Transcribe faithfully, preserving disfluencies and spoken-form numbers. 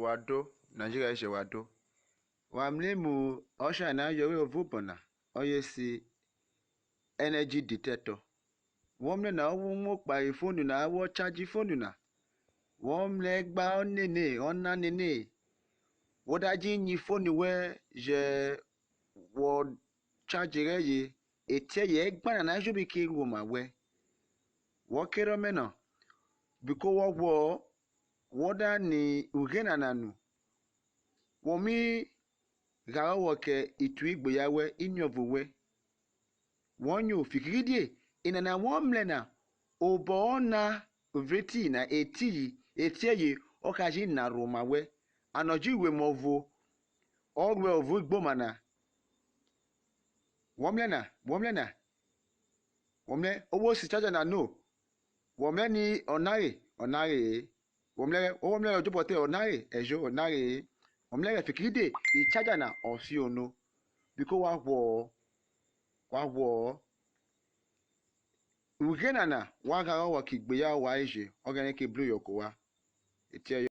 Wa do, Nigeria eje wa do. Wa mrẹ emu ọshare na yọvwẹ ọvo obọ na, ọye si energy detector. Wọ mrẹ na, ọ vwọ mu kpahe ifonu na, ọ vwọ charge ifonu na. Wọ mrẹ ẹgba ọ nene, ọ na nene. Wọ da ji nyi ifonu wẹ jẹ wọ charge rẹye, etiẹye ẹgba nana ejobi ke ghwoma wẹ. Wọ kerẹ ọmẹ na, biko wọ ghwọ-ọ, wọ da ni ughe nana nu, wọ mi ghara ọghọ kẹ itu igbeya wẹ, iniọvo wẹ. Wọ nyo, fikiridie enana wọ mrẹ na, obọ ọ na vrẹ etiyin na, etiyin, etiẹye ọ ka ji na rhoma wẹ, and ọ ji ru emu ọvo, ọ ruẹ ọvo igboma na. Wọ mrẹ na, wọ mrẹ na, wọ mrẹ, o wo si charger na no, wọ mrẹ ni ọ nare, ọ nare-e. Wọ mrẹ, wọ mrẹ odjobọte, ọ nare, ẹjo, ọ nare-e. Wọ mrẹ vwẹ fikiridie icharger na ọ si ono, biko wa ghwọ-ọ, wa ghwọ-ọ. Ughe nana wa ghara ọghọ kẹ igbeya ovwan eje, Ọghẹnẹ ke bru uyọ kẹ ovwan. Etiẹyọ.